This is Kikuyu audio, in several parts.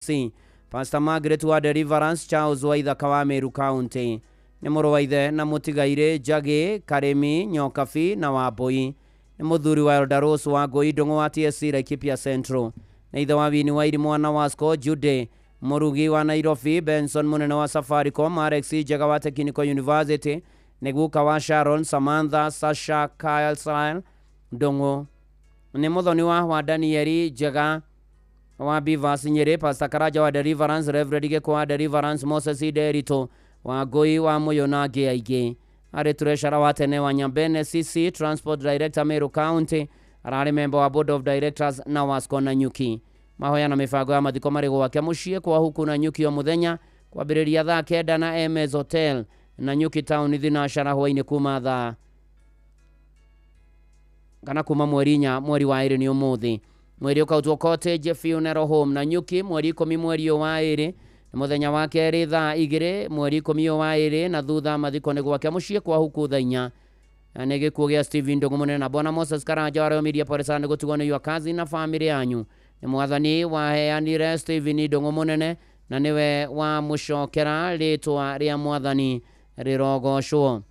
TSC, Pastor Margaret wa Deliverance, Charles wa Ithaka wa Meru County. Nĩ mũrũ wa ithe na mũtigairĩ Njagĩ, Karĩmi, Nyokabi na Wambũi. Nĩ mũthuri wa Elder Rose wa Ngũi Ndũng'ũ wa TSC Laikipia Central. Nĩ ithe wa Wini wa Irimũ na Wasco Jude Mũrugi wa Nairobi, Benson mũnene wa Safaricom, Alex Njega wa Technical University, nĩ guka wa Sharon, Samantha, Sasha, Kyle Ndũng'ũ. Nĩ mũthoni wa Danieli Njega wa Bivas Nyeri, Pastor Karaja wa Deliverance, Reverend Gĩkũ wa Deliverance, Moses Derito wa Ngũi wa Mũyũ na angĩ aingĩ. Arĩ treasurer wa tene wa Nyambene CC, Transport Director Meru County, ararĩ member wa Board of Directors na Wasco Nanyuki. Mahoya na mĩbango ya mathiko marĩ gwake mũciĩ kwa huku Nanyuki o mũthenya kwambĩrĩria thaa 9 na MS Hotel Nanyuki Town thinashara hwainĩ kuma thaa kana kuma mweri 4 mweri wa 2 nĩ ũmũthĩ. Mweri ũkautwo Cottage Funeral Home Nanyuki mweri 10 mweri wa 2 nĩ mũthenya wa kerĩ thaa 2 mweri 10 wa 2 na thutha mathiko nĩ gwake mũciĩ kwa huku thaa 4. Nĩ gĩkuũ gĩa Stephen Ndũng'ũ mũnene na Bwana Moses Karanja wa Royal Media pole sana gũtigwo nĩ your cousin na family yanyu. Nĩ mwathani waheanire Stephen Ndũng'ũ mũnene na nĩwe wamũcokera rĩtwa rĩa mwathani rĩrogocwo.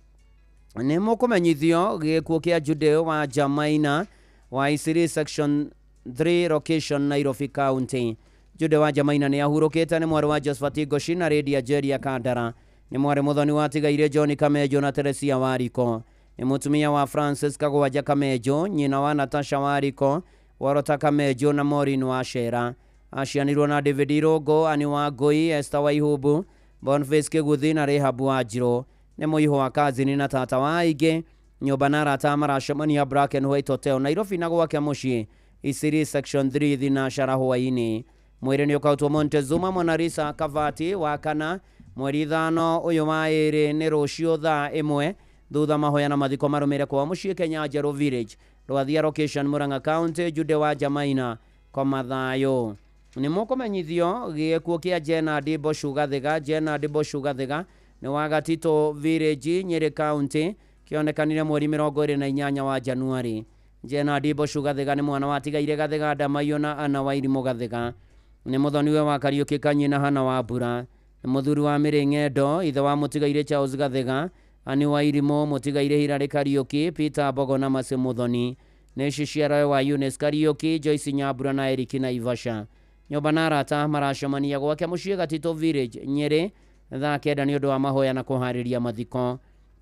Nĩ mũkũmenyithio gĩkuũ kĩa Jude wa Jamaina wa Isiri section 3 location Nairobi County. Jude wa Jamaina nĩ ahurũkĩte, nĩ mwarĩ wa Josephat Goshi na Lydia Jeria Kandara. Nĩ mwarĩ mũthoni wa tigaire John Kamejo na Teresia Wariko. Nĩ mũtumia wa Francis Kagwanja Kamejo, nyina wa Natasha Wariko, Warota Kamejo na Maureen wa Shera. Acianirwo na David Irongo, Ani wa Ngũi, Esther wa Ihubu, Boniface Kĩguthi na Rehabu wa Njirũ. Nĩ mũihũ wa kazini na tata wa aingĩ. Nyũmba na arata maracemania Black and White Hotel Nairobi na gwake mũciĩ Isiri section 3 thinashara hwainĩ. Mwĩrĩ nĩ ũkautwo Montezuma Monarisa Kavati wa kana mweri 5 ũyũ wa 2 nĩ rũciũ thaa 1 thutha mahoya na mathiko marũmĩre kwa mũciĩ Kenya Njerũ Village Rwathia location Murang'a County. Jude wa Jamaina koma thayũ. Nĩ mũkũmenyithio gĩkuũ kĩa Jenard Boshu Gathiga. Jenard Boshu Gathiga nĩ wa Gatito Village Nyeri County, kĩonekanire mweri 28 wa Januari. Jenard Boshu Gathiga nĩ mwana wa tigaire Gathiga Ndamaiyũ na Anna Wairimũ Gathiga. Nĩ mũthoniwe wa Kariũki Kanyĩ na Hana wa Mbura. Nĩ mũthuri wa Mĩrĩ Ng'endo, ithe wa mũtigaire Charles Gathiga, Ani Wairimũ, mũtigaire Hilary Kariũki, Peter Mbogo na Mercy Mũthoni. Nĩ ciciarawe wa Eunice Kariũki, Joyce Nyambura na Eric na Ivasha. Nyũmba na arata maracemania gwake mũciĩ Gatito Village Nyeri thaa 9 nĩ ũndũ wa mahoya na kũharĩria mathiko.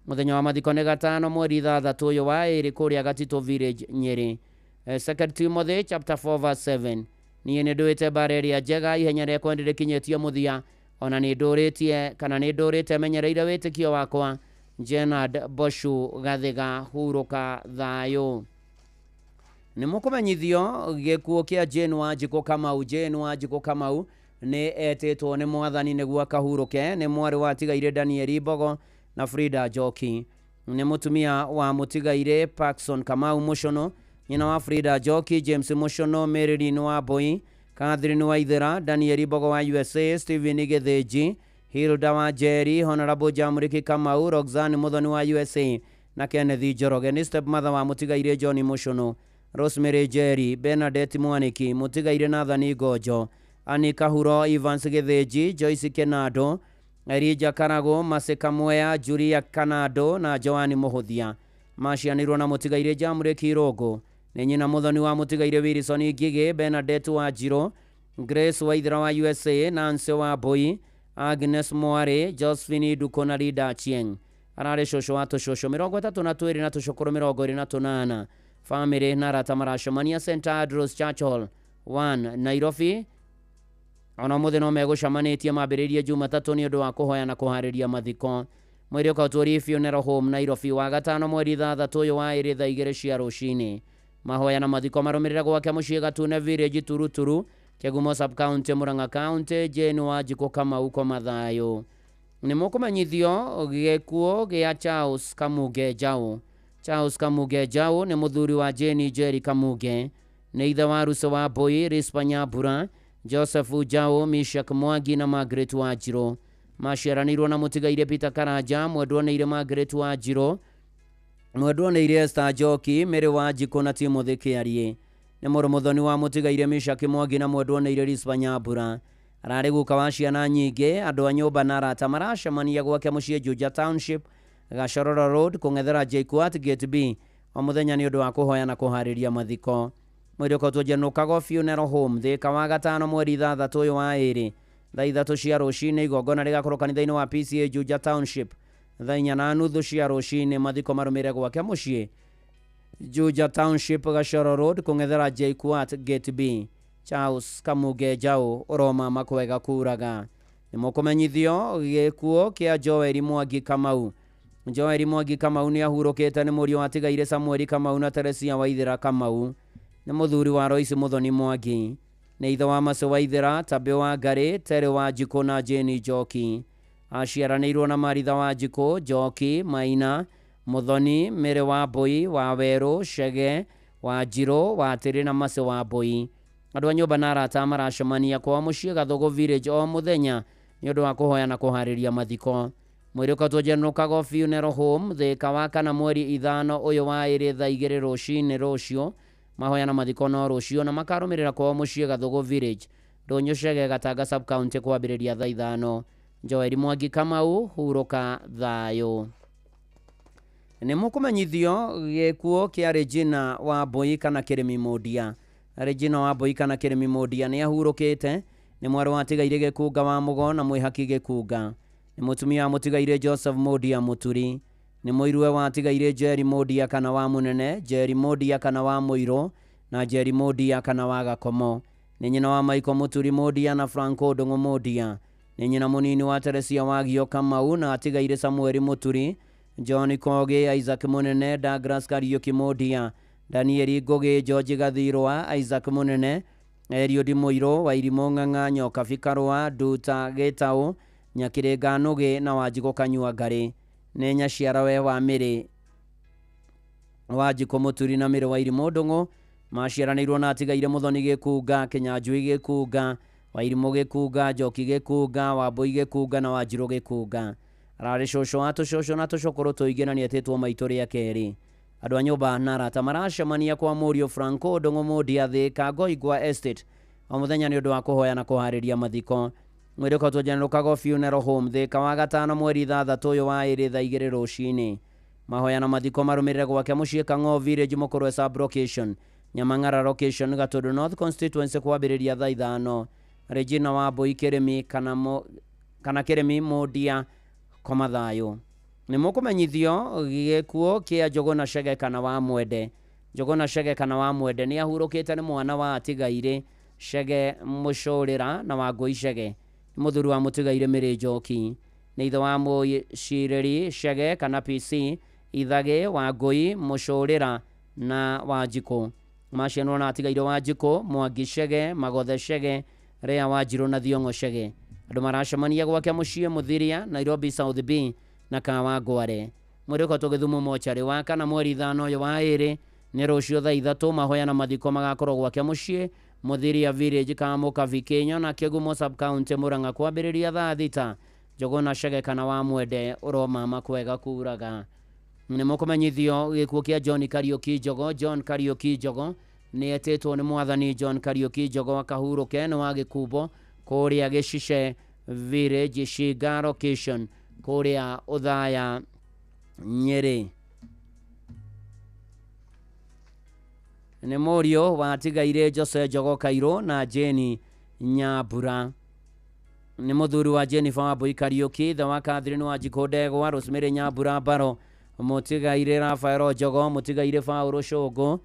Mũthenya wa mathiko nĩ gatano mweri 6 ũyũ wa 2 kũrĩa Gatito Village Nyeri. 2 Timothy chapter 4 verse 7. Niĩ nĩ ndũĩte mbara ĩrĩa njega, ihenya rĩakwa nĩrĩkinyĩtio mũthia, ona nĩ ndũrĩtie kana nĩ ndũrĩte menyereire wĩtĩkio wakwa. Jenard Boshu Gathiga, hurũka thayũ. Nĩ mũkũmenyithio gĩkuũ kĩa Jane Wanjikũ Kamau. Jane Wanjikũ Kamau nĩ etĩtwo nĩ mwathani nĩguo akahurũke. Nĩ mwarĩ wa tigaire Daniel Mbogo na Frida Njoki. Nĩ mũtumia wa mũtigaire Parkson Kamau Mũcono, nyina wa Frida Njoki, James Mũcono, Marilyn wa Mbui, Catherine wa Ithera, Daniel Mbogo wa USA, Stephen Gĩthĩnji, Hilda wa Njeri, Honorable Jamriki Kamau, Roxanne Mũthoni wa USA na Kenneth Njoroge. Nĩ stepmother wa mũtigaire John Mũcono, Rosemary Njeri, Bernadette Mwaniki, mũtigaire Nathan Ngojo, Annie Kahuro, Evans Gĩthĩnji, Joyce Kenado, Elijah Karago, Mercy Kamwea, Julia Kanado na Joan Mũhũthia. Macianirwo na mũtigaire Jamriki Irongo. Nĩ nyina mũthoni wa mũtigaire Wilson Ngigĩ, Bernadette wa Njirũ, Grace Waithera wa USA, Nancy wa Mbui, Agnes Mwari, Josephine Nduko na Linda Achieng. Ararĩ cũcũ wa tũcũcũ 32 na tũcũkũrũ 28. Family na arata maracemania St Andrews Church Hall 1 Nairobi. Ona mũthĩ no megũcemanĩtie mambĩrĩrie Jumatatũ nĩ ũndũ wa kũhoya na kũharĩria mathiko. Mwĩrĩ ũkautwo Funeral Home Nairobi wa gatano mweri 6 ũyũ wa 2 thaa 2 cia rũcinĩ. Mahoya na mathiko marũmĩrĩre gwake mũciĩ Gatune Village Turuturu, Kĩgumo Sub County, Murang'a County. Jane Wanjikũ Kamau koma thayũ. Nĩ mũkũmenyithio gĩkuũ gĩa Charles Kamuge Njaũ. Charles Kamuge Njaũ nĩ mũthuri wa Jane Njeri Kamuge. Nĩ ithe wa Ruso wa Mbui, Rispa Nyambura, Joseph Njaũ, Mishak Mwangi na Margaret Wanjirũ. Maciaranĩirwo na mũtigaire Peter Karanja, mwendwa nĩire Margaret Wanjirũ, mwendwa nĩire Esther Njoki, Mary Wanjikũ na Timothy Kĩarie. Nĩ mũrũ mũthoni wa mũtigaire Mishak Mwangi na mwendwa nĩire Rispa Nyambura. Ararĩ guka wa ciana nyingĩ. Andũ a nyũmba na arata maracemania gwake mũciĩ Juja Township, Gachororo Road, kũng'ethera JKUAT Gate B o mũthenya nĩ ũndũ wa kũhoya na kũharĩria mathiko. Mwĩrĩ ũkoretwo General Kago Funeral Home, Thika, wa gatano mweri 6 ũyũ wa 2, thaa 3 cia rũcinĩ. Igongona rĩgakorwo kanitha-inĩ wa PCA Juja Township thaa 4:30 cia rũcinĩ. Mathiko marũmĩrĩre gwake mũciĩ Juja Township, Gachoro Road, kũng'ethera JKUAT Gate B. Charles Kamuge Njau, ũroma makwega kuraga. Nĩ mũkũmenyithio gĩkuũ kĩa Joel Mwangi Kamau. Joel Mwangi Kamau nĩ ahurũkĩte, nĩ mũriũ watigaire Samuel Kamau na Teresia Waithera Kamau. Nĩ mũthuri wa Royce Muthoni Mwangi. Nĩ ithe wa Macĩ Waithera, Tabĩ wa Ngarĩ, Terĩ wa Njikũ na Jane Njoki. Aciaranĩirwo na Maritha wa Njikũ, Njoki, Maina, Muthoni, Mĩrĩ wa Mbũi, wa Werũ, Chege, wa Njirũ, wa Tĩrĩ na Macĩ wa Mbũi. Andũ a nyũmba na arata maracemania kwao mũciĩ Gathugu Village o mũthenya nĩ ũndũ wa kũhoya na kũharĩria mathiko. Mwĩrĩ ũkotwo General Kago Funeral Home, Thika, wa kana mweri 5 ũyũ wa 2, thaa 2 rũcinĩ rũciũ. Mahoya na mathiko no rũciũ na makarũmĩrĩra kwao mũciĩ Gathugu Village, Ndũnyũ Chege, Gatanga sub county kwambĩrĩria thaa 5. Joel Mwangi Kamau, hurũka thayũ. Nĩ mũkũmenyithio gĩkuũ kĩa Regina wa Mbũi kana Kĩrĩmi Mũndia. Regina wa Mbũi kana Kĩrĩmi Mũndia nĩ ahurũkĩte, nĩ mwarĩ watigaire Gĩkunga wa Mũgo na Mwĩhaki Gĩkunga. Nĩ mũtumia wa mũtigaire Joseph Mũndia Mũturi. Nĩ mũiruwe watigaire Jerry Mũndia kana wa Mũnene, Jerry Mũndia kana wa Mũirũ na Jerry Mũndia kana wa Gakomo. Nĩ nyina wa Michael Mũturi Mũndia na Franco Ndũng'ũ Mũndia. Nĩ nyina mũnini wa Teresia Wagio Kamau na atigaire Samuel Mũturi, John Kogi, Isaac Mũnene, Douglas Kariuki Mũndia, Daniel Ngũgĩ, George Gathirwa, Isaac Mũnene, Eliud Mũirũ, Wairimũ Ng'ang'a, Nyokabi Karũa, Nduta Gĩtaũ, Nyakĩrĩnga Nũgĩ na Wanjikũ Kanyua Ngarĩ. Nĩ nyaciarawe wa Mĩrĩ Wanjikũ Mũturi na Mĩrĩ Wairimũ Ndũng'ũ. Maciaranĩirwo na atigaire Mũthoni Gĩkunga, Kĩnyanjui Gĩkunga, Wairimũ Gĩkunga, Njoki Gĩkunga, Wambũi Gĩkunga na Wanjirũ Gĩkunga. Ararĩ cũcũ wa tũcũcũ na tũcũkũrũ tũingĩ na nĩetĩtwo maitũ rĩa kerĩ. Andũ a nyũmba na arata maracemania kwa mũriũ Franco Ndũng'ũ Mũndia, Thika, Ngoingwa Estate o mũthenya nĩ ũndũ wa kũhoya na kũharĩria mathiko. Mwĩrĩ ũkotwo General Kago Funeral Home, Thika, wa gatano mweri 6 ũyũ wa 2, thaa 2 rũcinĩ. Mahoya na mathiko marũmĩrĩre gwake mũciĩ Kang'o Village, Mũkũrwe sub location, Nyamang'ara location, Gatũndũ North constituency kwambĩrĩria thaa 5. Regina wa Mbũi Kĩrĩmi kana Kĩrĩmi Mũndia, koma thayũ. Nĩ mũkũmenyithio gĩkuũ kĩa Njũgũna Chege kana wa Mwende. Njũgũna Chege kana wa Mwende nĩ ahurũkĩte, nĩ mwana wa atigaire Chege Mũcũrĩra na Wangũi Chege. Nĩ mũthuri wa mũtigaire Mĩrĩ Njoki. Nĩ ithe wa Mũcirĩri Chege kana PC, Ithagĩ, Wangũi, Mũcũrĩra na Wanjikũ. Macianwo na atigaire Wanjikũ, Mwangi Chege, Magothe Chege, Rea Wanjirũ na Thiong'o Chege. Andũ maracemania gwake mũciĩ Mũthiria, Nairobi South B na Kawangware. Mwĩrĩ ũkotwo Gĩthumo mocarĩ wa kana mweri 5 ũyũ wa 2, nĩ rũciũ thaa 3. Mahoya na mathiko magakorwo gwake mũciĩ Mũthiria Village, Kamũkabi, Kĩnyona na Kĩgumo sub county, Mũrang'a kwambĩrĩria thaa 6. Njũgũna Chege kana wa Mwende, ũromama kwega kuraga. Nĩ mũkũmenyithio gĩkuũ kĩa John Kariuki Njogo. John Kariuki Njogo nĩ etĩtwo nĩ mwathani. John Kariuki Njogo akahurũke, nĩ wa Gĩkumbo kũrĩa Gĩcice Village, Shinga location, kũrĩa Ũthaya, Nyĩrĩ. Nĩ mũriũ watigaire Jose Njogo Kairũ na Jane Nyambura. Nĩ mũthuri wa Jennifer Wambui Kariuki, ithe wa Catherine Wanjikũ Ndegwa, Rosemary Nyambura Mbaro, mũtigaire Rafael Njogo, mũtigaire Paul Cũngũ,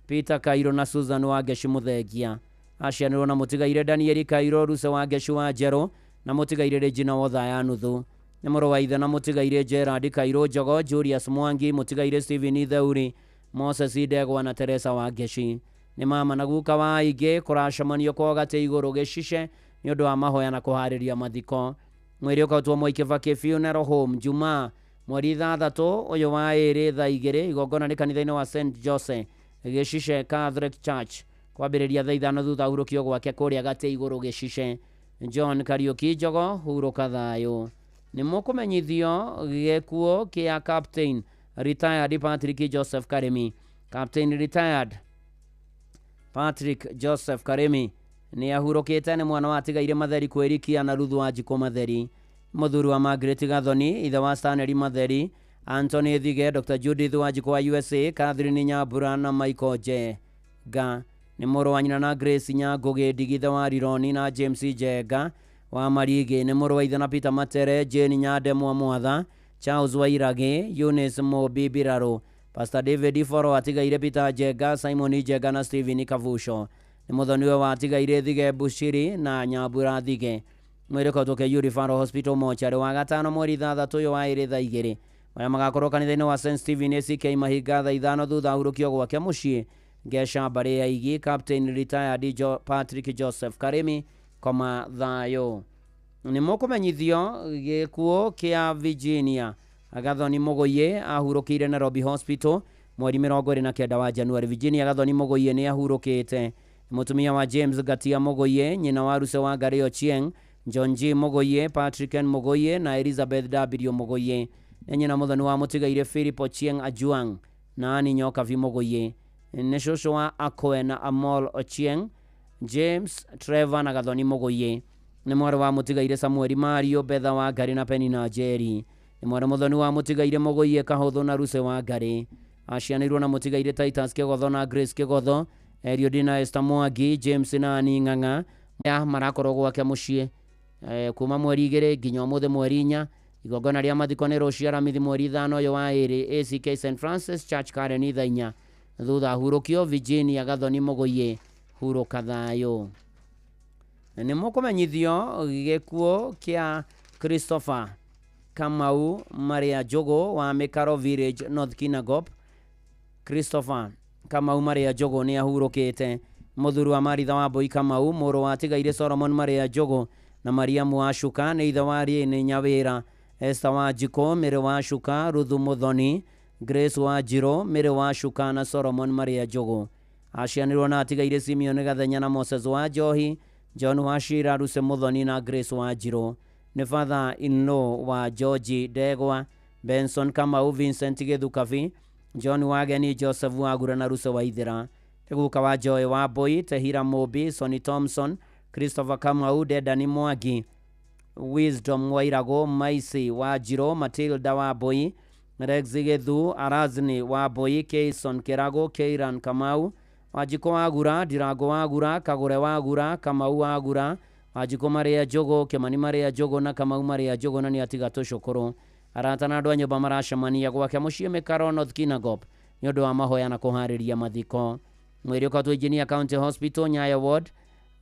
Peter Kairũ na Susan Wangeci Mũthengia. Acianĩrwo na mũtigaire Daniel Kairũ, Ruse Wangeci wa Njerũ na mũtigaire Regina Wothaya Nuthu. Nĩ mũrũ wa ithe na mũtigaire Gerard Kairũ Njogo, Julius Mwangi, mũtigaire Stephen Itheuri, Moses Ndegwa na Teresa Wangeci. Nĩ mama na guka wa aingĩ. Kũracemanio kwa gatĩ igũrũ Gĩcice nĩ ũndũ wa mahoya na kũharĩria mathiko. Mwĩrĩ ũkautwo Mwai Kibaki Funeral Home Jumaa mweri 6 ũyũ wa 2, thaa 2. Igongona nĩ kanitha-inĩ wa St Jose Gĩcice Catholic Church kwambĩrĩria thaa 5 thutha hurũkio gwake kũrĩa gatĩ igũrũ Gĩcice. John Kariuki Njogo, hurũka thayũ. Nĩ mũkũmenyithio gĩkuũ kĩa Captain retired Patrick Joseph Karimi. Captain retired Patrick Joseph Karimi Nĩ ahurũkĩte nĩ mwana wa atigaire Matheri Kwĩrikia na Ruthu Wanjikũ Matheri. Mũthuri wa Margaret Gathoni, ithe wa Stanley Matheri, Anthony Thige, Dr. Judith Wanjikũ wa USA, Catherine Nyambura na Michael Njenga. Nĩ mũrũ wa nyina na Grace Nyangũgĩ Ndigithe wa Rironi na James Njenga wa Marigĩ. Nĩ mũrũ wa ithe na Peter Matere, Jane Nyandemwa Mwatha, Charles Wairagĩ, Eunice Mũmbi Mbirarũ, Pastor David Iboro atigaire Peter Njenga, Simon Njenga na Stephen Kabuco. Nĩ mũthoniwe wa atigaire Thige Bushiri na Nyambura Thige. Mwĩrĩ ũkautwo KU Referral Hospital mochari wa gatano mweri ithathatũ ũyũ wa ĩrĩ thaa igĩrĩ. Marĩa magakorwo kanitha-inĩ wa St Stephen ACK Mahinga thaa ithano thutha ahurũkio gwake mũciĩ Ngesha mbarĩ ya Igi. Captain retired Patrick Joseph Karimi koma thayũ. Nĩ mũkũmenyithio gĩkuũ kĩa Virginia Gathoni Mũgũiye ahurũkĩire Nairobi Hospital mweri 29 wa Januari. Virginia Gathoni Mũgũiye nĩ ahurũkĩte. Mũtumia wa James Gatia Mũgũiye, nyina wa Ruse wa Ngari Ochieng, John G Mũgũiye, Patrick N Mũgũiye na Elizabeth W Mũgũiye. Nĩ nyina mũthoni wa mũtigaire Philip Ochieng Ajuang na Annie Nyokabi Mũgũiye. Nĩ cũcũ wa Akoe na Amol Ochieng, James Trevor na Gathoni Mũgũiye. Nĩ mwarĩ wa mũtigaire Samuel Mario, Betha wa Ngari na Penina Njeri. Nĩ mwarĩ mũthoni wa mũtigaire Mũgũiye Kahũthũ na Ruse wa Ngari. Acianĩirwo na mũtigaire Titus Kĩgotho na Grace Kĩgotho, Eliud na Esther Mwangi, James na Annie Ng'ang'a. Ya marakorwo gwake mũciĩ kuma mweri 2 nginya ũmũthĩ mweri 4. Igongona rĩa mathiko nĩ rũciũ Aramithi mweri 5 ũyũ wa ĩrĩ ACK St Francis Church Karen thaa 4. Thutha ahurũkio Virginia Gathoni Mũgũiye hurũka thayũ. Nĩ mũkũmenyithio gĩkuũ kĩa Christopher Kamau Maria Njogo wa Mĩkaro Village North Kinangop. Christopher Kamau Maria Njogo nĩ ahurũkĩte. Mũthuri wa Maritha wa Mbui Kamau, mũrũ wa atigaire Solomon Maria Njogo na Mariamu wa Shuka, nĩ ithe wa Rĩnĩ Nyawĩra, Esther wa Njiko, Mĩrĩ wa Shuka, Ruthu Mũthoni, Grace wa Njirũ, Mĩrĩ wa Shuka na Solomon Maria Njogo. Acianĩirwo na atigaire Simeon Gathenya na Moses wa Njohi, John wa Shira, Ruse Mũthoni na Grace wa Njirũ. Nĩ father in law wa George Ndegwa, Benson Kamau, Vincent Gĩthukabi, John Wageni, Joseph Wagura na Ruse wa Ithira. Guka wa Joy wa Mbui, Tehira Mũmbi, Sonny Thompson, Christopher Kamau, Dedani Mwangi, Wisdom Wairagũ, Maisi wa Njirũ, Matilda wa Mbui, Rex Gĩthu, Arazni wa Mbui, Keison Kĩragũ, Keiran Kamau, Wanjikũ wa Gura, Ndirango wa Gura, Kagũre wa Gura, Kamau wa Gura, Wanjikũ Maria Njogo, Kĩmani Maria Njogo na Kamau Maria Njogo na nĩ atiga tũcũkũrũ. Arata na andũ a nyũmba maracemania gwake mũciĩ Mĩkaro North Kinangop nĩ ũndũ wa mahoya na kũharĩria mathiko. Mwĩrĩ ũkatwo Engineer County Hospital Nyayo Ward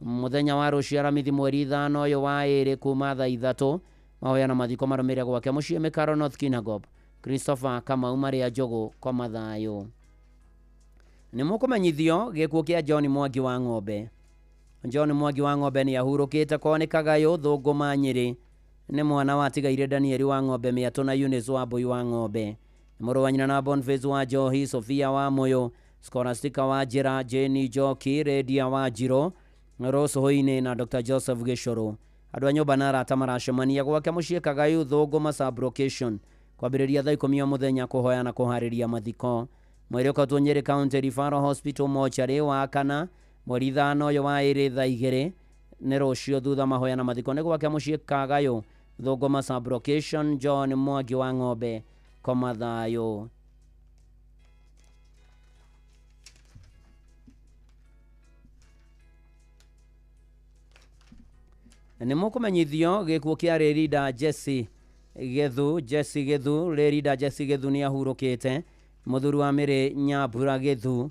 mũthenya wa rũciũ Aramithi mweri 5 ũyũ wa ĩrĩ kuma thaa 3. Mahoya na mathiko marũmĩrĩre gwake mũciĩ Mĩkaro North Kinangop. Christopher Kamau Maria Njogo koma thayũ. Nĩ mũkũmenyithio gĩkuũ kĩa John Mwangi wa Ng'ombe. John Mwangi wa Ng'ombe nĩ ahurũkĩte kwao nĩ Kagayũ Thũngũma Nyĩrĩ. Nĩ mwana wa atigaire Daniel wa Ng'ombe Mĩatũ na Eunice wa Mbui wa Ng'ombe. Nĩ mũrũ wa nyina na Boniface wa Njohi, Sophia wa Mũyũ, Scholastica wa Njĩra, Jane Njoki, Redia wa Njirũ, Rose Hoine na Dr. Joseph Gĩcũrũ. Andũ a nyũmba na arata maracemania gwake mũciĩ Kagayũ Thũngũma sub-location kwambĩrĩria thaa 10 o mũthenya kũhoya na kũharĩria mathiko. Mwĩrĩ ũkatwo Nyĩrĩ County Referral Hospital mochari wa kana mweri 5 ũyũ wa ĩrĩ thaa 2 nĩ rũciũ thutha mahoya na mathiko nĩ gwake mũciĩ Kagayũ Thũngũma sub-location. John Mwangi wa Ng'ombe koma thayũ. Nĩ mũkũmenyithio gĩkuũ kĩa Rĩrinda Jesse Gĩthu. Jesse Gĩthu, Rĩrinda Jesse Gĩthu nĩ ahurũkĩte. Mũthuri wa Mĩrĩ Nyambura Gĩthu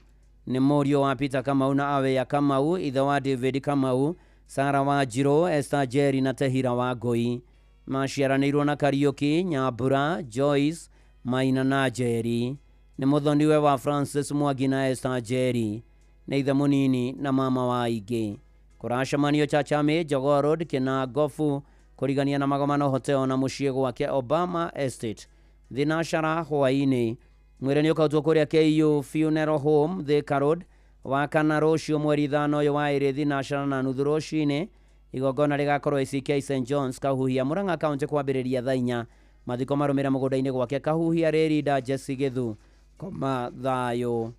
nĩ mũriũ wa Peter Kamau na Awea Kamau, ithe wa David Kamau, Sara wa Njirũ, Esther Njeri na Tehira wa Ngũi. Maciaranĩirwo na Kariũki, Nyambura, Joyce, Maina na Njeri. Nĩ mũthoniwe wa Francis Mwangi na Esther Njeri. Nĩ ithe mũnini na mama wa aingĩ. Kũracemanio Chachame, Jogoo Road, Kĩnangobu, kũrigania na Magomano Hotel na mũciĩ gwake Obama Estate. Thinashara hwaĩ-inĩ. Mwĩrĩ nĩ ũkautwo kũrĩa KU Funeral Home, Thika Road, wa kana rũciũ mweri 5 ũyũ wa ĩrĩ thinashara na nuthu rũcinĩ. Igongona rĩgakorwo ACK St John's Kahuhia, Murang'a County kwambĩrĩria thaa 4. Mathiko marũmĩrĩre mũgũnda-inĩ gwake Kahuhia Rĩrinda Jesse Gĩthu koma thayũ.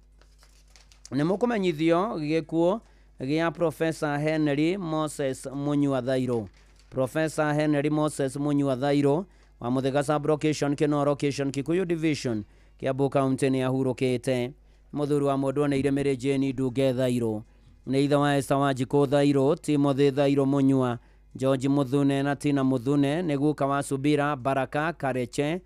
Nĩ mũkũmenyithio gĩkuũ Gĩa Professor Henry Moses Munyua Thairũ. Professor Henry Moses Munyua Thairũ wa Muthĩga sub-location, Kĩnoo location, Kikuyu division, Kiambu County nĩ ahurũkĩte. Mũthuri wa mũndũ oneire Mary Jane Ndunge Thairũ. Nĩ ithe wa Esther Wanjikũ Thairũ, Timothy Thairũ Munyua, George Muthune na Tina Muthune. Nĩ guka wa Subira, Baraka, Kareche,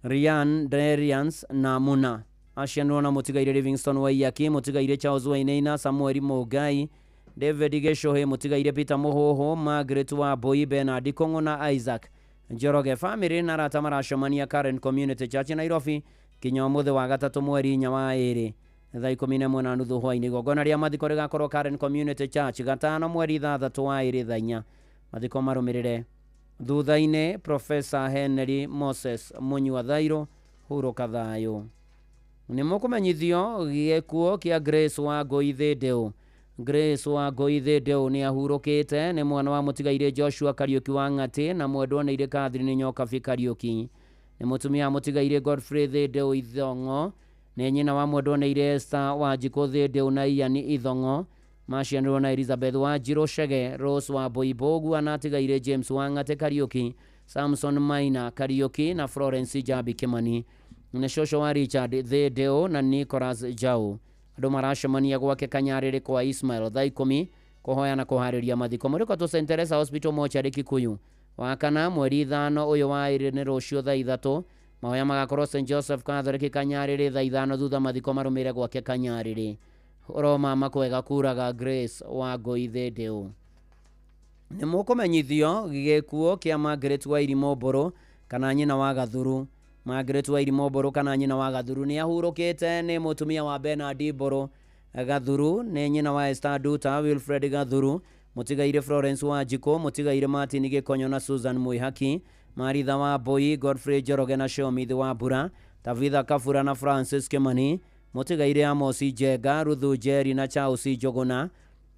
Rian, Darians na Muna. Acianirwo na mũtigaire Livingstone Waiyaki, mũtigaire Charles Wainaina, Samuel Mũngai, David Gĩcũhĩ, mũtigaire Peter Mũhũhũ, Margaret Wambui, Bernard Kong'o na Isaac Njoroge. Famĩlĩ na arata maracemania Karen Community Church, Nairobi, kinya ũmũthĩ wa gatatũ mweri 4 wa 2 thaa 11:30 hwainĩ. Igongona rĩa mathiko rĩgakorwo Karen Community Church gatano mweri 6 wa 2 thaa 4. Mathiko marũmĩrĩre thutha-inĩ. Professor Henry Moses Munyua Thairũ, hurũka thayũ. Nĩ mũkũmenyithio gĩkuũ kĩa Grace Wangũi Thĩndĩũ. Grace Wangũi Thĩndĩũ nĩ ahurũkĩte. Nĩ mwana wa mũtigaire Joshua Kariũki wa Ng'atĩ na mwendwa nĩ Catherine Nyokabi Kariũki. Nĩ mũtumia wa mũtigaire Godfrey Thĩndĩũ Ithong'o. Nĩ nyina wa mwendwa nĩ Esther Wanjikũ Thĩndĩũ na Ian Ithong'o. Macianirwo na Elizabeth Wanjirũ Chege, Rose Wambui Mbũgua na atigaire James Wang'atĩ Kariũki, Samson Maina Kariũki na Florence Jambi Kimani. Nĩ cũcũ wa Richard Thĩndĩũ na Nicholas Jau. Andũ maracemania gwake Kanyarĩrĩ kwa Ismail thaa 10 kũhoya na kũharĩria mathiko. Mũrĩko tũ St Teresa Hospital mochari, Kikuyu, wa kana mweri 5 ũyũ wa 2 nĩ rũciũ thaa 3. Mahoya magakorwo St Joseph Catholic Kanyarĩrĩ thaa 5, thutha mathiko marũmĩrĩre gwake Kanyarĩrĩ. Ũromama kwega kuraga Grace Wangũi Thĩndĩũ. Nĩ mũkũmenyithio gĩkuũ kĩa Margaret Wairimu Mbũrũ kana nyina wa Gathuru. Margaret Wairimu Mbũrũ kana nyina wa Gathuru nĩ ahurũkĩte. Nĩ mũtumia wa Bernard Mbũrũ Gathuru. Nĩ nyina wa Esther Nduta, Wilfred Gathuru, mũtigaire Florence Wanjikũ, mũtigaire Martin Gĩkonyo na Susan Mwĩhaki, Maritha wa Mbui, Godfrey Njoroge na Shomithi wa Mbura, Tabitha Kabura na Francis Kimani, mũtigaire Amos Njenga, Ruthu Njeri na Charles Njũgũna,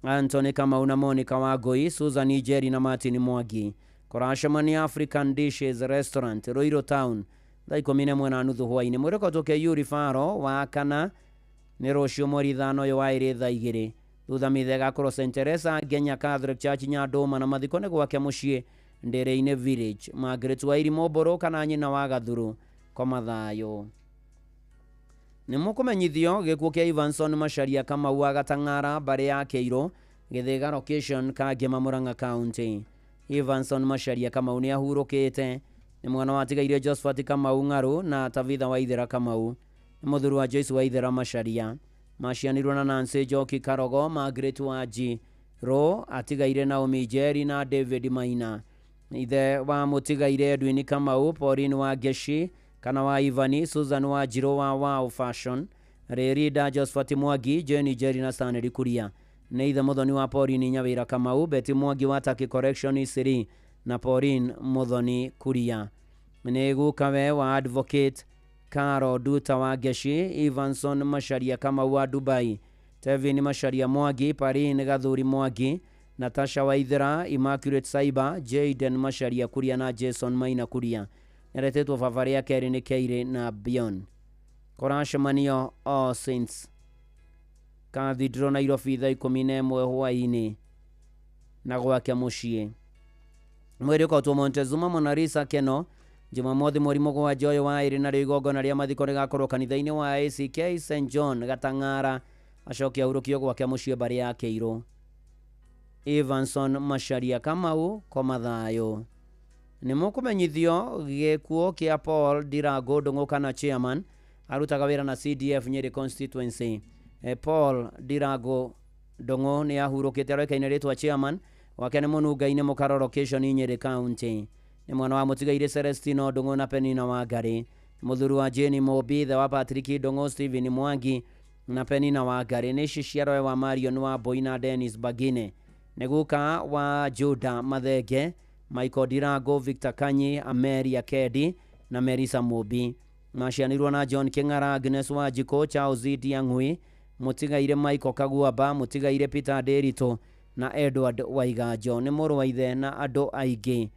Anthony Kamau na Monica Wangũi, Susan Njeri na Martin Mwangi. Kũracemania African Dishes Restaurant, Ruiru Town, thaa 11:30 hwainĩ. Mwĩrĩko tũke Yuri Faro wa kana nĩ rũciũ mweri 5 ũyũ wa 2 thaa 2, thutha mithe ĩgakorwo St Teresa Ngenya Catholic Church, Nyandũma, na mathiko nĩ gwake mũciĩ Ndĩrĩ-inĩ Village. Margaret Wairimu Mbũrũ kana nyina wa Gathuru, koma thayũ. Nĩ mũkũmenyithio gĩkuũ kĩa Ivanson Macharia Kamau wa Gatang'ara, mbarĩ ya Kĩirũ, Gĩthĩga location, Kangema, Murang'a County. Ivanson Macharia Kamau nĩ ahurũkĩte. Nĩ mwana watigaire Josephat Kamau Ng'arũ na Tabitha Waithera Kamau. Nĩ mũthuri wa Joyce Waithera Macharia. Macianirwo na Nancy Njoki Karogo, Margaret Wanji Ro, atigaire Naomi Njeri na David Maina. Ithe wa mũtigaire Edwin Kamau, Pauline wa Ngeshi kana wa Ivani, Susan Wanjirũ wa Wow Fashion, Rĩrinda Josephat Mwangi, Jane Njeri na Stanley Kuria. Nĩ ithe mũthoni wa Pauline Nyawĩra Kamau, Betty Mwangi wa Turkey Correction Isiri na Pauline Muthoni Kuria. Nĩ gukawe wa Advocate Caro Duta wa Ngeshi, Evanson Macharia Kamau wa Dubai, Tevin Macharia Mwangi, Parin Gathuri Mwangi, Natasha Waithera, Immaculate Saiba, Jaden Macharia Kuria na Jason Maina Kuria. Nĩaretĩtwo baba rĩa kerĩ nĩ Keirĩ na Bion. Kũracemanio All Saints Cathedral, Nairobi, thaa 11 hwaĩ-inĩ na gwake mũciĩ. Mwĩrĩ ũkautwo Montezuma Monalisa Keno Jumamothi mweri 7 ũyũ wa 2, narĩo igongona rĩa mathiko rĩgakorwo kanitha-inĩ wa ACK St John Gatang'ara, acoke ahurũkio gwake mũciĩ mbarĩ ya Kĩirũ. Evanson Macharia Kamau, koma thayũ. Nĩ mũkũmenyithio gĩkuũ kĩa Paul Ndirango Ndũng'ũ kana chairman, arutaga wĩra na CDF Nyeri constituency. Paul Ndirango Ndũng'ũ nĩ ahurũkĩte. Aroĩkaine rĩtwa chairman, wake nĩ Mũnunga-inĩ Mũkaro location, Nyeri County. Nĩ mwana wa mũtigaire Celestino Ndũng'ũ na Penina Wangari. Mũthuri wa Jane Mũmbi, ithe wa Patrick Ndũng'ũ, Stephen Mwangi na Penina Wangari. Nĩ ciciarowe wa Marion wa Mbui na Dennis Bagine. Nĩ guka wa Juda Mathenge, Michael Ndirango, Victor Kanyi, Ameria Kedi na Merisa Mũmbi. Macianirwo na John King'ara, Agnes Wanjikũ, Charles Ndiang'ui, mũtigaire Michael Kaguamba, mũtigaire Peter Ndiritu na Edward Waiganjo. Nĩ mũrũ wa ithe na andũ aingĩ.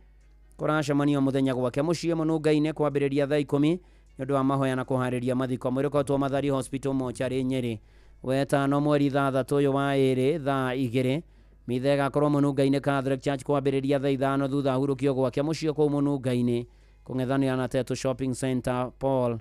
Kũracemanio mũthenya gwake mũciĩ Mũnunga-inĩ kwambĩrĩria thaa 10 nĩ ũndũ wa mahoya na kũharĩria mathiko. Mwĩrĩ ũkotwo Mathari Hospital mochari, Nyeri, Wetano mweri 6 ũyũ wa 2 thaa 2 mithe ĩgakorwo Mũnunga-inĩ Catholic Church kwambĩrĩria thaa 5 thutha ahurũkio gwake mũciĩ kũu Mũnunga-inĩ kũng'ethanĩra na Tetu Shopping Center. Paul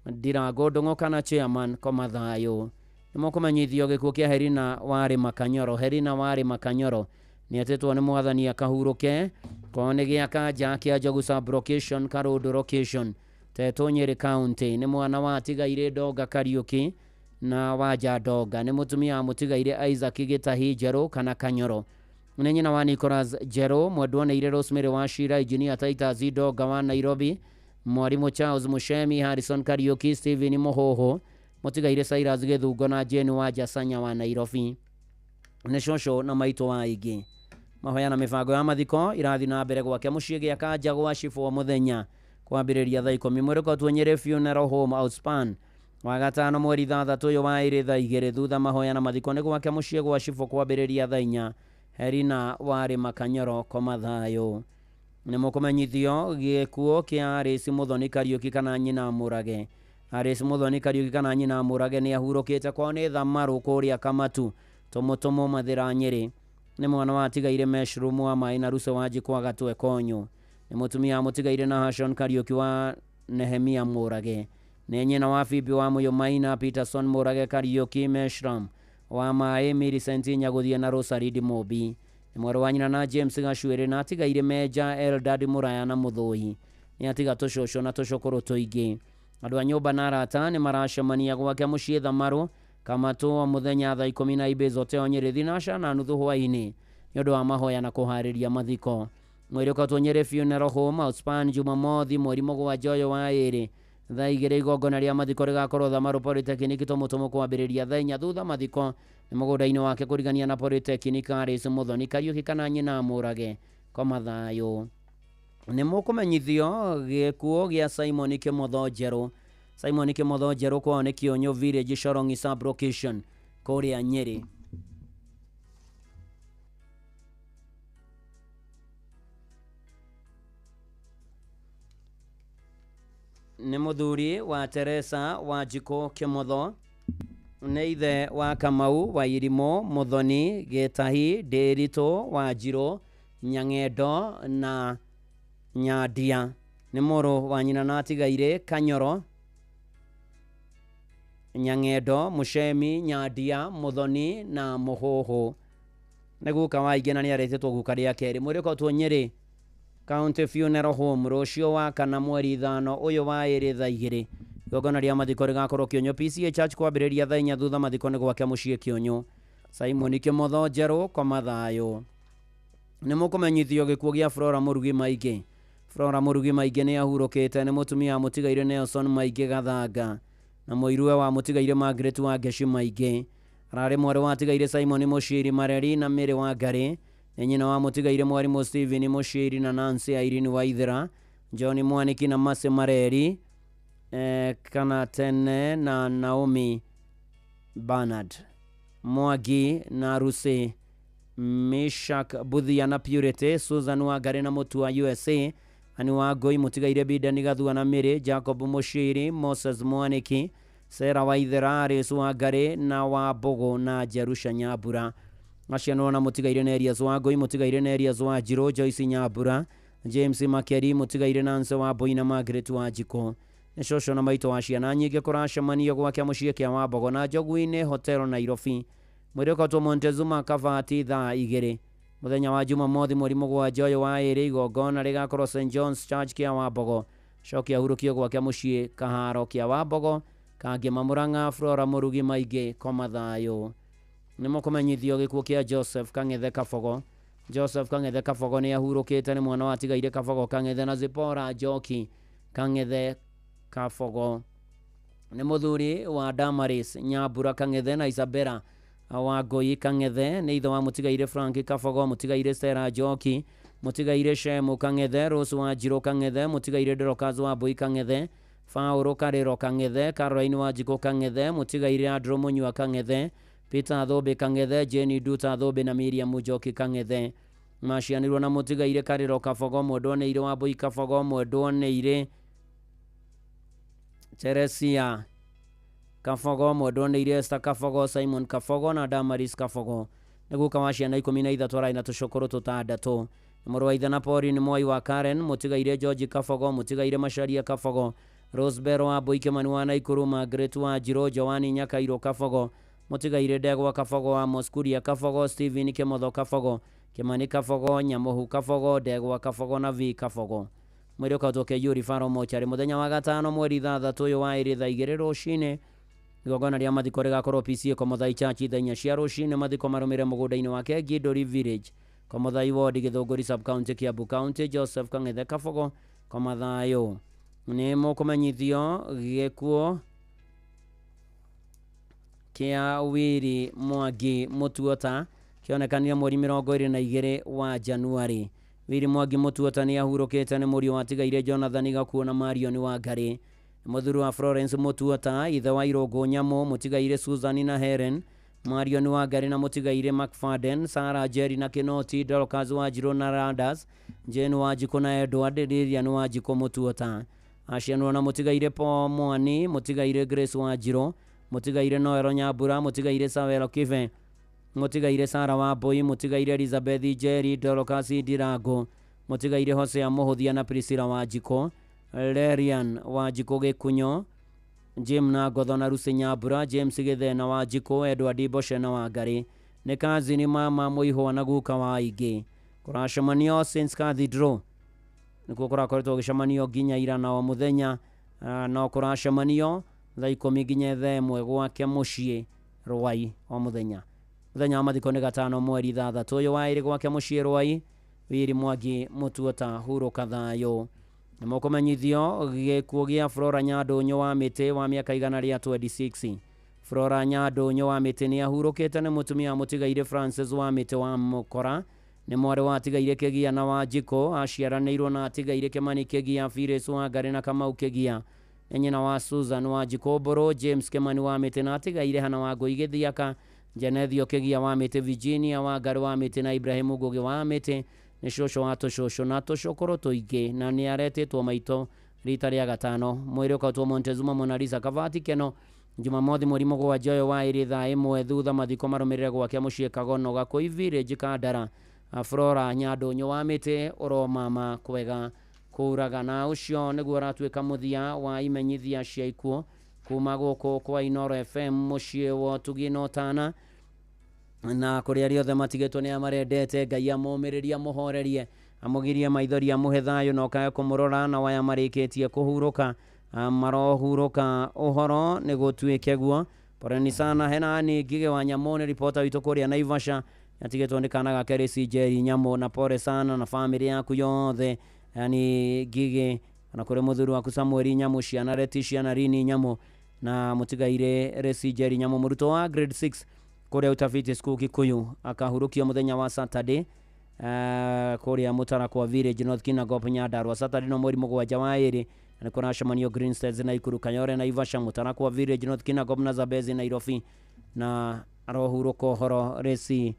Ndirango Ndung'u kana chairman koma thayũ. Nĩ mũkũmenyithio gĩkuũ kĩa Herina Warĩ Makanyoro. Herina Warĩ Makanyoro nĩ etĩtwo nĩ mwathani akahurũke kwao nĩ gĩa Kanja kĩa Njogu sub-location Karũndũ location Tetu Nyĩrĩ County. Nĩ mwana wa Tigaire Ndonga Kariũki na Wanja Ndonga. Nĩ mũtumia wa mũtigaire Isaac Gĩtahi Njerũ kana Kanyoro. Nĩ nyina wa Nicholas Njerũ, mwendwo nĩ Rosemary wa Shira, Engineer Titus Ndonga wa Nairobi, Mwarimũ Charles Mushemi, Harrison Kariũki, Stephen Mũhũhũ, mũtigaire Cyrus Gĩthungo na Jane Wanja Sanya wa Nairobi. Nĩ cũcũ na maitũ wa aingĩ. Mahoya na mĩbango ya mathiko irathi na mbere gwake mũciĩ gĩa Kanja gwa cibũ mũthenya kwambĩrĩria thaa 10. Mwĩrĩ Nyĩrĩ Funeral Home Outspan Wagatano mweri 6 ũyũ wa 2 thaa 2 thutha mahoya na mathiko nĩ gwake mũciĩ gwa cibũ kwambĩrĩria thaa 4. Herina Warĩ Makanyoro koma thayũ. Nĩ mũkũmenyithio gĩkuũ kĩa Alice Muthoni Kariũki kana nyina Mũrage. Alice Muthoni Kariũki kana nyina Mũrage nĩ ahurũkĩte kwao nĩ Thamarũ kũrĩa Kamatu Tũmũtũmũ Mathĩra Nyĩrĩ. Nĩ mwana wa tigaire Meshroom wa maĩ na Ruse wa Njikwa Gatwe Konyũ. Nĩ mũtumia wa mũtigaire na Hashon Kariũki wa Nehemia Mũrage. Nĩ nyina wa Phoebe wa Mũyũ Maina, Peterson Mũrage Kariũki, Meshram wa maĩ, Millicent Nyagũthie na Rosaridi Mũmbi. Nĩ mwarĩ wa nyina na James Gacuĩrĩ na atigaire Meja Eldad Mũraya na Mũthũi. Nĩ atiga tũcũcũ na tũcũkũrũ tũingĩ. Andũ a nyũmba na arata nĩ maracemania gwake mũciĩ Thamarũ Kamatũ o mũthenya thaa 10 na Ibĩ Hotel Nyĩrĩ thinaca na nuthu hwaĩ-inĩ nĩ ũndũ wa mahoya na kũharĩria mathiko. Mwĩrĩ ũkotwo Nyĩrĩ Funeral Home Outspan Jumamothi mweri 7 ũyũ wa 2 thaa 2 igongona rĩa mathiko rĩgakorwo Thamarũ Polytechnic Tũmũtũmũ kwambĩrĩria thaa 4 thutha mathiko nĩ mũgũnda-inĩ wake kũrigania na Polytechnic Alice Muthoni Kariũki kana nyina Mũrage koma thayũ. Nĩ mũkũmenyithio gĩkuũ gĩa Simon Kĩmotho Njerũ. Simon Kĩmotho Njerũ kwao nĩ Kĩũnyũ Village Shorong'i sub-location kũrĩa Nyĩrĩ. Nĩ mũthuri wa Teresa wa Njikũ Kĩmotho. Nĩ ithe wa Kamau wa Irimũ Muthoni Gĩtahi Ndĩritũ wa Njirũ Nyang'endo na Nyandia. Nĩ mũrũ wa nyina na atigaire Kanyoro Nyang'endo Mũcemi Nyandia Muthoni na Mũhũhũ. Nĩ guka wa aingĩ na nĩ arĩtĩtwo guka rĩa kerĩ. Mwĩrĩ ũkotwo Nyĩrĩ County Funeral Home rũciũ wa kana mweri 5 ũyũ wa 2 thaa 2. Igongona rĩa mathiko rĩgakorwo Kĩũnyũ PCA Church kwambĩrĩria thaa 4 thutha mathiko nĩ gwake mũciĩ Kĩũnyũ. Simon Kĩmotho Njerũ koma thayũ. Nĩ mũkũmenyithio gĩkuũ gĩa Flora Mũrugi Maingĩ. Flora Mũrugi Maingĩ nĩ ahurũkĩte. Nĩ mũtumia wa mũtigaire Nelson Maingĩ Gathanga na mũiruwe wa mũtigaire Margaret wa Ngeci Maingĩ. Ararĩ mwarĩ wa tigaire Simon Mũciri Mareri na Mary wa Ngarĩ. Nĩ nyina wa mũtigaire mwarimũ Stephen Mũciri na Nancy Irene Waithera, John Mwaniki na Mercy Mareri kana Tene na Naomi Bernard Mwangi na Rusi Mishak Buthia na Purity Susan Wangari na Mutua USA Ani Wangũi mũtigaire Bidani Gathua na Mary Jacob Mũciri Moses Mwaniki Sarah Waithera Alice Wangari na Wambũgũ na Jerusha Nyambura. Acianwo na mũtigaire Nerias Wangũi mũtigaire Nerias wa Njirũ Joyce Nyambura James Makeri mũtigaire Nancy Wambũi na Margaret Wanjikũ. Nĩ cũcũ na maitũ wa ciana nyingĩ kũracemanio gwake mũciĩ kĩa Wambogo na Njogu-inĩ Hotel Nairobi. Mwĩrĩ ũkotwo Montezuma Kabati thaa 2 mũthenya wa Jumamothi mweri 7 ũyũ wa 2 igongona rĩgakorwo St John's Church kĩa Wambogo. Coki ahurũkio gwake mũciĩ Kaharo kĩa Wambogo Kangĩma Mũrang'a Flora Mũrugi Maingĩ koma thayũ. Nĩ mũkũmenyithio gĩkuũ kĩa Joseph Kang'ethe Kabogo. Joseph Kang'ethe Kabogo nĩ ahurũkĩte. Nĩ mwana wa tigaire Kabogo Kang'ethe na Zipporah Njoki Kang'ethe Kabogo. Nĩ mũthuri wa Damaris Nyambura Kang'ethe na Isabella wa Ngũi Kang'ethe. Nĩ ithe wa mũtigaire Frank Kabogo, mũtigaire Stella Njoki, mũtigaire Shemu Kang'ethe, Rose wa Njirũ Kang'ethe, mũtigaire Dorcas wa Mbũi Kang'ethe, Paũlũ Karĩro Kang'ethe, Caroline wa Njikũ Kang'ethe, mũtigaire Andrew Mũnyua Kang'ethe, Peter Thũmbĩ Kang'ethe, Jane Nduta Thũmbĩ na Miriam Njoki Kang'ethe. Macianirwo na mũtigaire Karĩro Kabogo, mwendwo nĩ Irĩ wa Mbũi Kabogo, mwendwo nĩ Irĩ Teresia Kabogo, mwendwo nĩ Esther Kabogo, Simon Kabogo na Damaris Kabogo. Nĩ guka wa ciana 13 ararĩ na tũcũkũrũ tũtandatũ. Nĩ mũrũ wa ithe na Pauline Mwai wa Karen, mũtigaire George Kabogo, mũtigaire Macharia Kabogo, Rosebell wa Mbui Kimani wa Naikuru, Margaret wa Njirũ, Joani Nyakairũ Kabogo, mũtigaire Ndegwa Kabogo, Amos Kuria Kabogo, Stephen Kimotho Kabogo, Kimani Kabogo, Nyamuhu Kabogo, Ndegwa Kabogo na V Kabogo. Mwĩrĩ ũkautwo KU Referral Mortuary mũthenya wa gatano mweri 6 ũyũ wa ĩrĩ thaa 2 rũcinĩ. Igongona rĩa mathiko rĩgakorwo PCA Komothai Church thaa 4 cia rũcinĩ. Mathiko marũmĩrĩre mũgũnda-inĩ wake Ngindũri Village, Komothai Ward, Gĩthũngũri Sub County, Kiambu County. Joseph Kang'ethe Kabogo, Komathayũ. Nĩ mũkũmenyithio gĩkuũ kĩa Willy Mwangi Mũtuota kĩonekanire mweri 22 wa Januari. Willy Mwangi Mũtuota nĩ ahurũkĩte nĩ mũriũ watigaire Jonathan Gakuo na Marion Wangari. Mũthuri wa Florence Mũtuota, ithe wa Irũngũ Nyamũ, mũtigaire Susan na Helen, Marion Wangari na mũtigaire McFadden, Sarah Jerry na Kinoti, Dorcas Wanjirũ na Randas, Jane Wanjikũ na Edward, Lilian Wanjikũ Mũtuota. Acianwo na mũtigaire Paul Mwani, mũtigaire Grace Wanjirũ, mũtigaire Noel Nyambura, mũtigaire Sawelo Kibe, mũtigaire Sarah Wambui, mũtigaire Elizabeth Njeri, Dorcas Ndirango, mũtigaire Hosea Mũhũthia na Priscilla Wanjikũ, Lerian Wanjikũ Gĩkunyo, Jim na Ngotho na Lucy Nyambura, James Gĩthena Wanjikũ, Edward Boshe na Wangari. Nĩ kazini mama mũihwa na guka wa aingĩ. Kũracemanio Saints Cathedral nĩkuo kũrakoretwo gĩcemanio nginya ira na o mũthenya, no kũracemanio thaa 10 nginya thaa 1 gwake mũciĩ Rwai o mũthenya. Mũthenya wa mathiko nĩ gatano mweri 6 ũyũ wa ĩrĩ gwake mũciĩ Rwai. Willy Mwangi Mũtuota, hurũka thayũ. Nĩ mũkũmenyithio gĩkuũ gĩa Flora Nyandũnyũ wa Mĩtĩ wa mĩaka 126. Flora Nyandũnyũ wa Mĩtĩ nĩ ahurũkĩte nĩ mũtumia mũtigaire Francis wa Mĩtĩ wa Mũkora. Nĩ mwarĩ wa atigaire Kĩgia na Wanjikũ, aciaranĩirwo na atigaire Kimani Kĩgia, Phyllis Wangari na Kamau Kĩgia. Nĩ nyina wa Susan Wanjikũ Mbũrũ, James Kimani wa Mĩtĩ na atigaire Hana Wangũi Gĩthiaka, Genethio Kĩgia wa Mĩtĩ, Virginia Wangari wa Mĩtĩ na Ibrahim Ngugi wa Mĩtĩ. Nĩ cũcũ wa tũcũcũ na tũcũkũrũ tũingĩ na nĩ aretĩtwo maitũ rita rĩa gatano. Mwĩrĩ ũkautwo Montezuma Mona Lisa Kavati Keno Jumamothi mweri 7 ũyũ wa ĩrĩ thaa 1 thutha mathiko marũmĩrĩre gwake mũciĩ Kagono Gakũi Village Kandara. Flora Nyandũnyũ wa Mĩtĩ, ũromama kwega kũraga. Na ũcio nĩguo ũratuĩka mũthia wa imenyithia cia ikuũ kuma gũkũ kwa Inooro FM mũciĩ wa ũtugi na ũtana, na kũrĩ arĩa othe matigĩtwo nĩ amarendete. Ngai amũmĩrĩrie, amũhorerie, amũgirie maithori, amũhe thayũ na ũkae kũmũrora na waya marĩkĩtie kũhurũka marohurũka ũhoro nĩ gũtuĩke guo. Poleni sana. Hena ni Ngige wa Nyamũ, nĩ ripota witũ kũrĩa Naivasha, atigĩtwo nĩ kana gake Rĩci Njeri Nyamũ, na pole sana na famĩlĩ yaku yothe. Yani Ngige, ona kũrĩ mũthuri waku Samuel Nyamũ, ciana Leticia na Rini Nyamũ na mũtigaire Rĩci Njeri Nyamũ, mũrutwo wa grade 6 kũrĩa Utafiti School Kikuyu, akahurũkio mũthenya wa Saturday kũrĩa Mũtarakwa Village, North Kinangop, Nyandarua. Saturday no mweri 7 wa ĩrĩ na nĩ kũracemanio Greensteads Naikuru, Kayore, Naivasha, Mũtarakwa Village, North Kinangop na Zambezi, Nairobi. Na arohurũka ũhoro Rĩci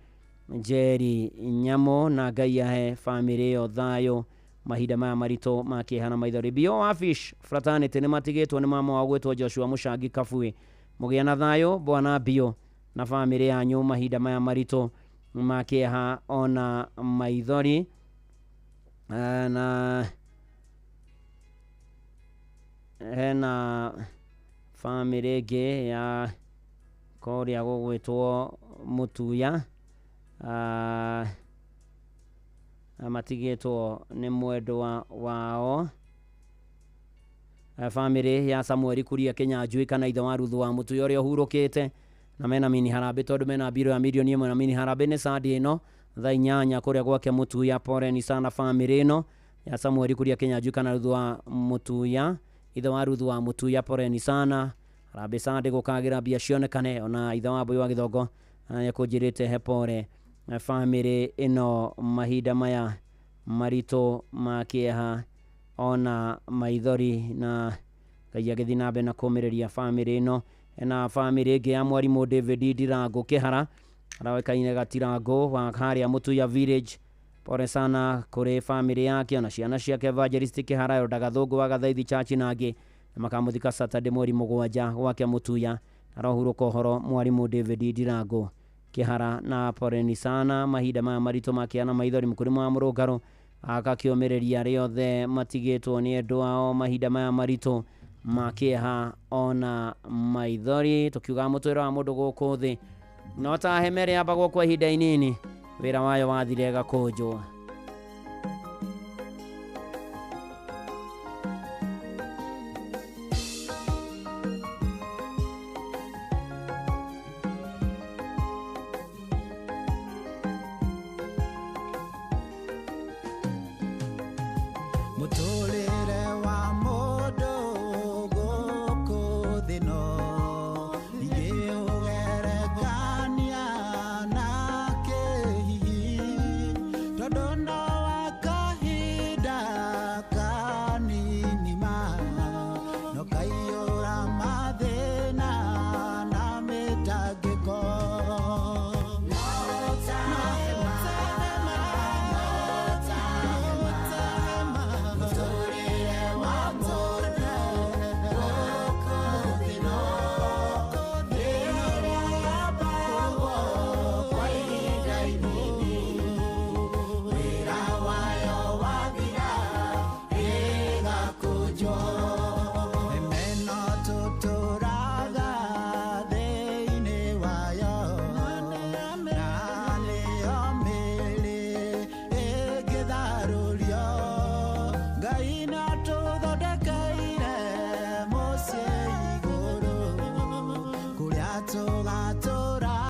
Njeri Nyamũ, na Ngai ahe famĩlĩ ĩyo thayũ mahinda maya maritũ ma kĩeha na maithori. Bio wa Fish Fraternity nĩ matigĩtwo nĩ mama wao gwĩtwo Joshua Mũcangi Kabui. Mũgĩe na thayũ bwana Bio na famĩlĩ yanyu mahinda maya maritũ ma kĩeha ona maithori. Na hena famĩlĩ ĩngĩ ya kũrĩa gũgwĩtwo Mũtuya, matigĩtwo nĩ mwendwa wao. Famĩlĩ ya Samuel Kuria Kĩnyanjui kana ithe wa Ruthu wa Mũtuya ũrĩa ũhurũkĩte, na mena mini harambĩ tondũ mena mbirũ ya milioni 1 na mini harambĩ nĩ sandi ĩno thaa 8 kũrĩa gwake Mũtuya. Poleni sana famĩlĩ ĩno ya Samuel Kuria Kĩnyanjui kana Ruthu wa Mũtuya, ithe wa Ruthu wa Mũtuya, poleni sana. Harambĩ sandi gũkagĩra mbia cionekane. Ona ithe wa Mbui wa Gĩthongo nĩekũnjĩrĩte he pole famĩlĩ ĩno mahinda maya maritũ ma kĩeha ona maithori, na Ngai agĩthiĩ na mbere na kũmĩrĩria famĩlĩ ĩno. Na famĩlĩ ĩngĩ ya mwarimũ David Ndirango Kĩhara, aroĩkaine Gatirango wa harĩa Mũtuya Village, pole sana kũrĩ famĩlĩ yake ona ciana ciake Evangelist Kĩhara, Elda Gathũngũ wa Gathaithi Church na angĩ, na makamũthika Saturday mweri 7 gwake Mũtuya. Arohurũka ũhoro mwarimũ David Ndirango Kĩhara na poleni sana mahinda maya maritũ makĩana maithori. Mũkũrĩmũ wa mũrũngarũ agakĩũmĩrĩria arĩa othe matigĩtwo nĩ endwa ao mahinda maya maritũ ma kĩeha ona maithori. Tũkiuga mũtwĩro wa mũndũ gũkũ thĩ no ta hema ĩrĩa yambagwo kwa ihinda inini, wĩra wayo wathire ĩgakũnjwo.